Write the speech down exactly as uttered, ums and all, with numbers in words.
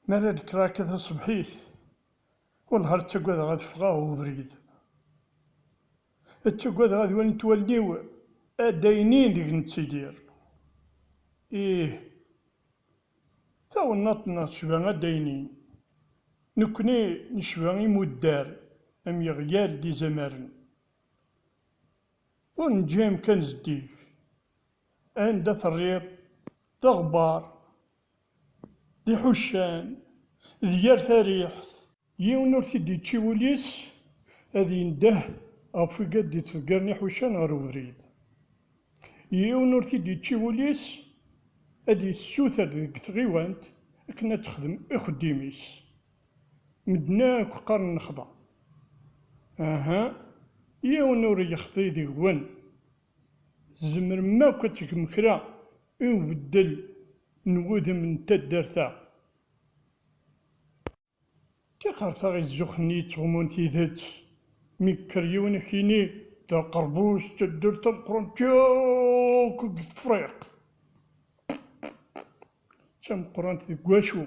Mi ara d-kkreɣ akka taṣebḥit, wellah ar ttagadeɣ ad ffɣeɣ ubrid. Ttagadeɣ ad walint wallen-iw adaynin deg nettidir. Ih, tawennaḍt-nneɣ tecba adaynin. Nekkni necba imuddar am yeɣyal d izamaren. Ur neǧǧi amkan zeddig. Anda terriḍ, d aɣebbar, d iḥuccan, d yir tariḥt. Yiwen ur t-id-yečči wul-is ad yendeh ɣef wigad d-yettḍeggaren iḥuccan ɣer ubrid. Yiwen ur t-id-yečči wul-is ad yessuter deg tɣiwant akken ad texdem ixeddim-is. Medden akk qqaren nexḍa. Aha, yiwen ur yexḍi deg-wen. Tzemrem akk ad tgem kra i ubeddel n wudem n taddart-a. Tixerta izzux-nni yettɣumun tidet, mi yekker yiwen ad k-yini d aqerbus d taddart tameqqrant yakk deg Tefriqt. D tameqqrant deg wacu?